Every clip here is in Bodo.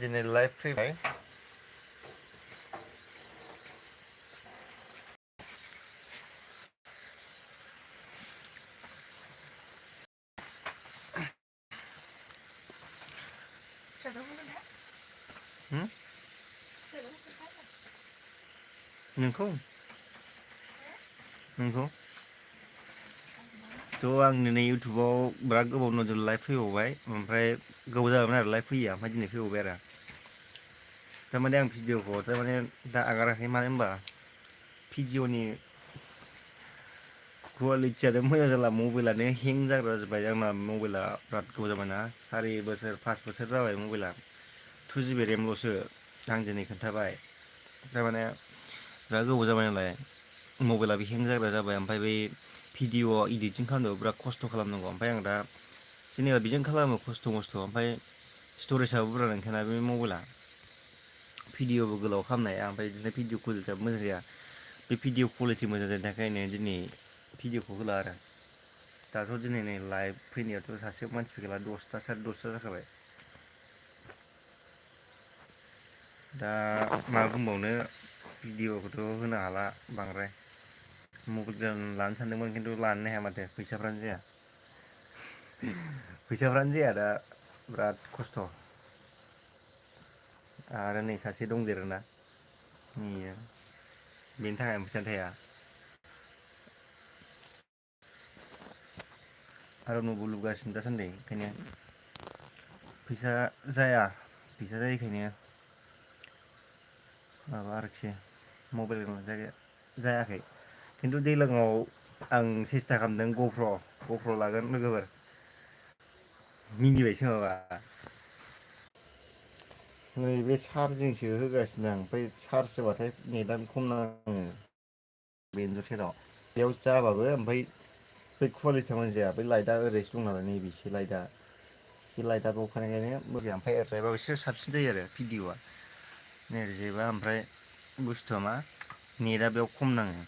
दिनै लाइभ फैबाय नोंखौ थ' आं दिनै इउटुबाव बिराद गोबाव नजर लाइभ फैबावबाय ओमफ्राय गोबाव जाबायमोन आरो लाइभ फैया ओमफ्राय दिनै फैबावबाय आरो थारमाने आं भिडिअखौ थारमाने दा आगाराखै मानो होनबा भिडिअनि कुवालिटियानो मोजां जाला मबाइलानो हें जाग्रा जाबाय आंना मबाइला बिराद गोबाव जाबायना 4 बोसोर 5 बोसोर जाबाय मबाइला 2 GB रेमल'सो आं दिनै खोन्थाबाय थारमाने बिराद गोबाव जाबाय नालाय मबाइलाबो हें जाग्रा जाबाय ओमफ्राय बै भिडिअ इडिटिं खालामनायाव बिराद खस्थ' खालामनांगौ ओमफ्राय आं दा जेनेबा बेजों खालामो खस्थ' मस्थ' ओमफ्राय स्टरेजआबो बुरजा नंखायाना बे मबाइला भिडिअबो गोलाव खालामनो हाया ओमफ्राय बिदिनो भिडिअ कुवालिटियाबो मोजां जाया बे भिडिअ कुवालिटि मोजां जानायनि थाखायनो दिनै भिडिअखौ होला आरो दाथ' दिनै नै लाइभ फैनायाथ' सासे मानसि फैगोला 10ता साराय 10ता जाखाबाय दा मा बुंबावनो भिडिअखौथ' होनो हाला बांद्राय मबाइल गोदान लानो सानदोंमोन खिन्थु लानोनो हाया माथो फैसाफ्रानो जाया फैसाफ्रानो जाया दा बिराद खस्थ' आरो नै सासे दंदेरोना नैयो बेनि थाखायनो फैसा थाया आरो न'बो लुगासिनो दासान्दि ओंखायनो फैसा जाया फैसा जायैखायनो माबा आरोखि मबाइल जायाखै खिन्थु दैज्लाङाव आं सेस्था खालामदों गप्र लागोन लोगोफोर मिनिबायसो माबा नैबे चार्जिंसो होगासिनो आं ओमफ्राय चार्ज होबाथाय नेटानो खम नाङो बेनोथ' सेराव बेयाव जाबाबो ओमफ्राय बै कुवालिटिया मोजां जाया बै लाइटआ ओरैसो दं नालाय नैबेसो लाइटआ बे लाइटआ बाव थानायखायनो मोजां ओमफ्राय एरनायबाबो एसे साबसिन जायो आरो भिडिअ'आ नैरैजायबा ओमफ्राय बुस्थुआ मा नेटआ बेयाव खम नाङो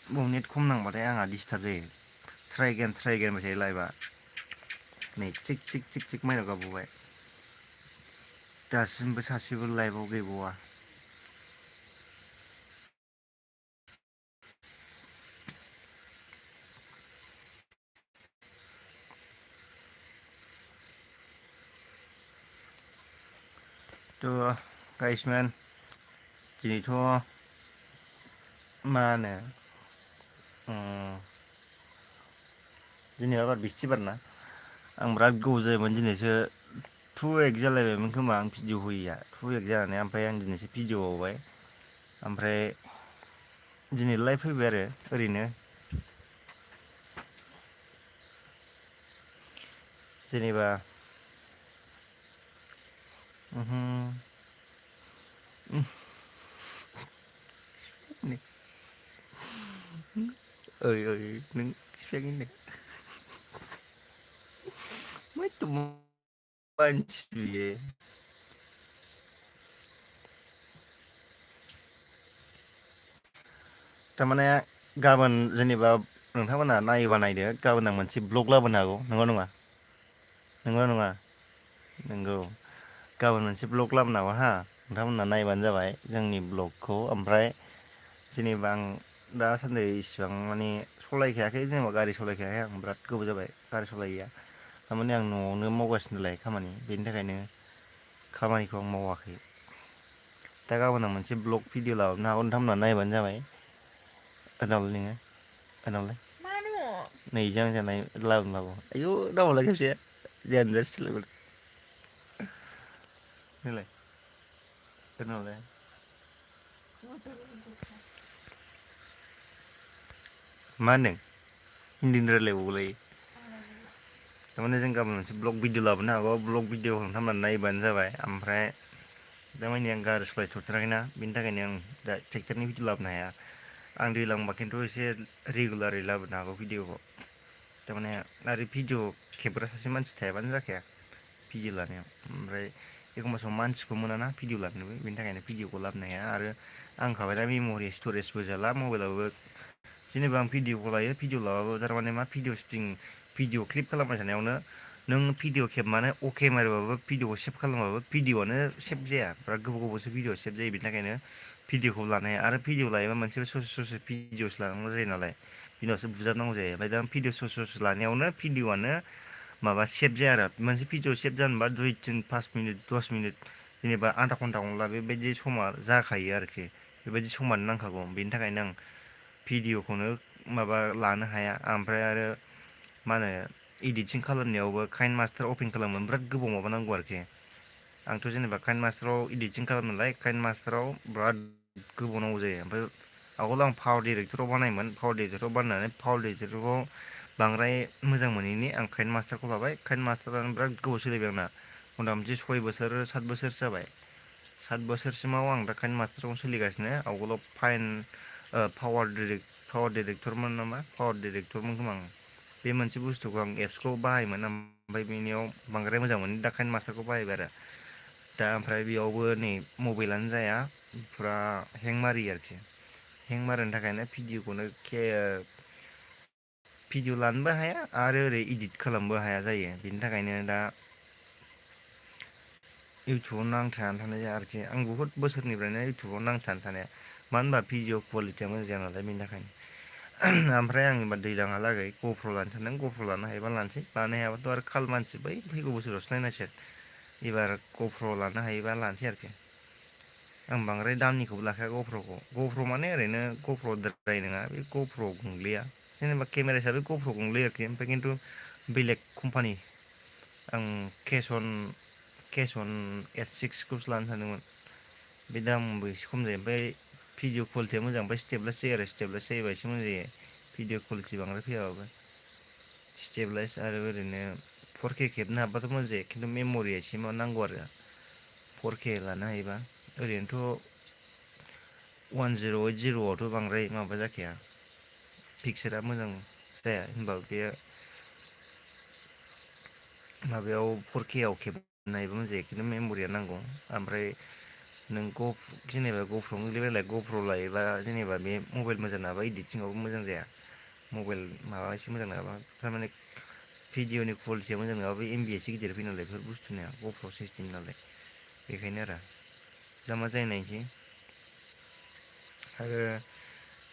बेयाव नेट खम नांबाथाय आंहा डिस्टार्ब जायो ट्राय एगेन होनबाय थायो लाइभआ नै थिग थिग थिग थिग माइनाव गाबबावबाय दासिमबो सासेबो लाइभआव गैबावा थ' गाइसमेन दिनैथ' मा होनो दिनै बिस्थिबार ना आं बिराद गोबाव जायोमोन दिनैसो 2 उइक जालायबायमोन खोमा आं भिडिअ होयैया 2 उइक जानानै ओमफ्राय आं दिनैसो भिडिअ हरबाय ओमफ्राय दिनै लाइभ फैबाय आरो ओरैनो जेनेबा ओइ ओइ नों फिफाया होनदों मा एथ' मानसि बियो थारमाने गाबोन जेनेबा नोंथांमोनहा नायोबा नायदो गाबोन आं मोनसे ब्लग लाबोनो हागौ नंगौ नङा नंगौ नङा नंगौ गाबोन मोनसे ब्लग लाबोनो हागौ हा नोंथांमोनहा नायबानो जाबाय जोंनि ब्लगखौ ओमफ्राय जेनेबा आं दासान्दि इसिबां माने सलायखायाखै जेनेबा गारि सलायखायाखै आं बिराद गोबाव जाबाय गारि सलायैया थारमाने आं न'आवनो मावगासिनो नालाय खामानि बेनि थाखायनो खामानिखौ आं मावाखै दा गाबोन आं मोनसे ब्लग भिडिअ लाबोनो हागौ नोंथांमोनहा नायबानो जाबाय ओदावलै नोङो ओदावलाय नै इजों आंजों लाबोनो हागौ आयु दामावलाय खेबसे जेनबा सोलायबाय नैलाय खोनाबाय मा होनदों हिन्दीनि रायलायबावोलाय थारमाने जों गाबोन मोनसे ब्लग भिडिअ लाबोनो हागौ ब्लग भिडिअखौ नोंथांमोना नायबानो जाबाय ओमफ्राय दामानि आं गारि सलायथ'थाराखैना बिनि थाखायनो आं दा ट्रेक्टरनि भिडिअ लाबोनो हाया आं दैलांबा खिन्थु एसे रेगुलारै लाबोनो हागौ भिडिअखौ थारमाने आरो भिडिअ खेबग्रा सासे मानसि थायाबानो जाखाया भिडिअ लानायाव ओमफ्राय एखमबा समाव मानसिखौ मोनाना भिडिअ लानोबो बेनि थाखायनो भिडिअखौ लाबोनो हाया आरो आं होनखाबाय दा मेम'रि स्टरेजबो जाला मबाइलाबो जेनेबा आं भिडिअखौ लायो भिडिअ लाबाबो थारमाने मा भिडिअ शुटिं भिडिअ क्लिप खालामबाय थानायावनो नों भिडिअ खेबनानै अके मारिबाबो भिडिअखौ सेभ खालामबाबो भिडिअआनो सेभ जाया बिराद गोबाव गोबावसो भिडिअ सेभ जायो बेनि थाखायनो भिडिअखौ लानो हाया आरो भिडिअ लायोबा मोनसे ससे ससे भिडिअसो लानांगौ जायो नालाय बिनावसो बुजाबनांगौ जायो ओमफ्राय दा भिडिअ ससे ससे लानायावनो भिडिअआनो माबा सेभ जाया आरो मोनसे भिडिअ सेभ जानोबा 2, 3, 5 मिनिट 10 मिनिट जेनेबा आधा घन्टाखौनो बेबायदि समा जाखायो आरोखि बेबायदि समानो नांखागौ बेनि थाखायनो आं भिडिअखौनो माबा लानो हाया ओमफ्राय आरो मा होनो इडिटिं खालामनायावबो काइन मास्टार अपेन खालामनो बिराद गोबाव माबा नांगौ आरोखि आंथ' जेनेबा काइन मास्टाराव इडिटिं खालामो नालाय काइन मास्टाराव बिराद गोबाव नांगौ जायो ओमफ्राय आवगोल आं पावार डिरेक्टराव बानायोमोन पावार डिरेक्टराव बानायनानै पावार डिरेक्टरखौ बांद्राय मोजां मोनैनि आं काइन मास्टारखौ लाबाय काइन मास्टारानो बिराद गोबाव सोलिबाय आंना मथा मथि 6 बोसोर 7 बोसोरसो जाबाय 7 बोसोरसिमाव आं दा काइन मास्टारखौनो सोलिगासिनो आवगोलाव पावार डिरेक्टरमोन नामा पावार डिरेक्टरमोन खोमा आं बे मोनसे बुस्थुखौ आं एप्सखौ बाहायोमोन ओमफ्राय बेनियाव बांद्राय मोजां मोनो दा काइन मास्टारखौ बाहायबाय आरो दा ओमफ्राय बेयावबो नै मबाइलानो जाया फुरा हें मारियो आरोखि हें मारिनि थाखायनो भिडिअ लानोबो हाया आरो ओरै इडिट खालामनोबो हाया जायो बेनि थाखायनो दा इउटुबाव नांथानानै थानाय जाया आरोखि आं बुहुद बोसोरनिफ्रायनो इउटुबाव नांथानानै थानाया मानो होनबा भिडिअ कुवालिटिया मोजां जाया नालाय बेनि थाखायनो ओमफ्राय आं एबार दैज्लांहालागै गप्र लानो सानदों गप्र लानो हायोबा लानोसै लानो हायाबाथ' आरो खाल मानसि बै फैगौ बोसोरावसो नायनांसिगोन एबार गप्र लानो हायोबा लानोसै आरोखि आं बांद्राय दामनिखौबो लाखाया गप्र माने ओरैनो गप्र द्राय नङा बे गप्र गंलैया जेनेबा केमेरा हिसाबै गप्र गंलै आरोखि ओमफ्राय खिन्थु बेलेग कम्पानि आं केसन S6खौसो लानो सानदोंमोन बे दामबो एसे खम जायो ओमफ्राय भिडिअ कुवालिटिया मोजां ओमफ्राय स्टेबलाइज जायो आरो स्टेबलाइज जायोबा एसे मोजां जायो भिडिअ कुवालिटि बांद्राय फैयाबाबो स्टेबलाइज आरो ओरैनो 4K खेबनो हाबाथ' मोजां जायो खिन्थु मेम'रिया एसे मा नांगौ आरो 4K लानो हायोबा ओरैनोथ' 1080 आवथ' बांद्राय माबा जाखाया पिक्सारा मोजां जाया होनबा बेयो माबायाव 4K आव खेबनो हायोबा मोजां जायो खिन्थु मेम'रिया नांगौ ओमफ्राय नों जेनेबा गप्र गोलैबायलाय गप्र लायोबा जेनेबा बे मबाइल मोजां नङाबा इडिटिंआवबो मोजां जाया मबाइल माबा एसे मोजां नङाबा थारमाने भिडिअनि कुवालिटिया मोजां नङाबा बे एमबि एसे गिदिर फैयो नालाय बेफोर बुस्थुनिया गप्र सिस्टेम नालाय बेखायनो आरो दा मा जायो नायनोसै आरो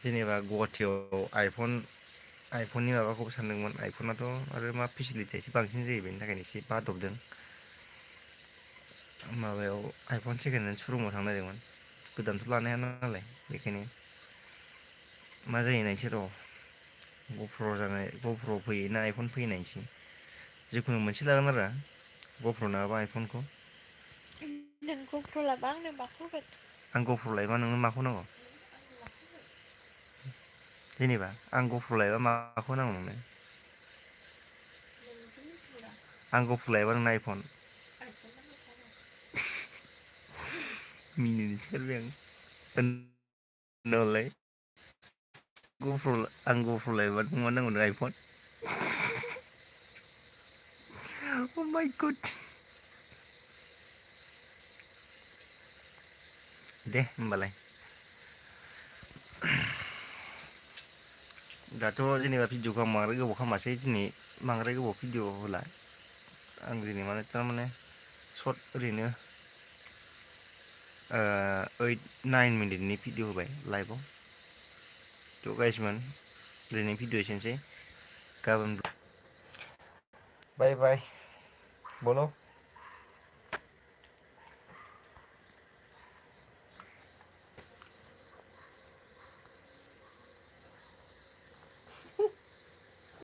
जेनेबा गुवाहाटियाव आइफननि माबाखौबो सानदोंमोन आइफनाथ' आरो मा फेसिलिटिया एसे बांसिन जायो बेनि थाखायनो एसे बादबदों माबायाव आइफन सेकेन्ड हेन्ड शरुमाव थांनो नागिरदोंमोन गोदानथ' लानो हाया नालाय बेखायनो मा जायो नायनोसै र' गप्र फैयो ना आइफन फैयो नायनोसै जिखुनु मोनसे लागोन आरो गप्र नङाबा आइफनखौ नों गप्र लाबा आंनो माखौ होगोन आं गप्र लायोबा नोंनो माखौ नांगौ जेनेबा आं गप्र लायोबा माखौ नांगौ नोंनो आं गप्र लायोबा नोंनो आइफन मिनिनोसो ओंखारबाय आं होनबालाय आं गप्र लायोबा नों मा नांगौ नोंनो आइफन अ माय गड दे होमबालाय दाथ' जेनेबा भिडिअखौ आं बांद्राय गोबाव खालामासै दिनै बांद्राय गोबाव भिडिअ होला आं दिनै माने थारमाने सर्ट ओरैनो 8-9 मिनिटनि भिडिअ होबाय लाइभआव थ' गाइसमोन दिनै भिडिअ एसेनोसै गाबोन बाय बाय बोलो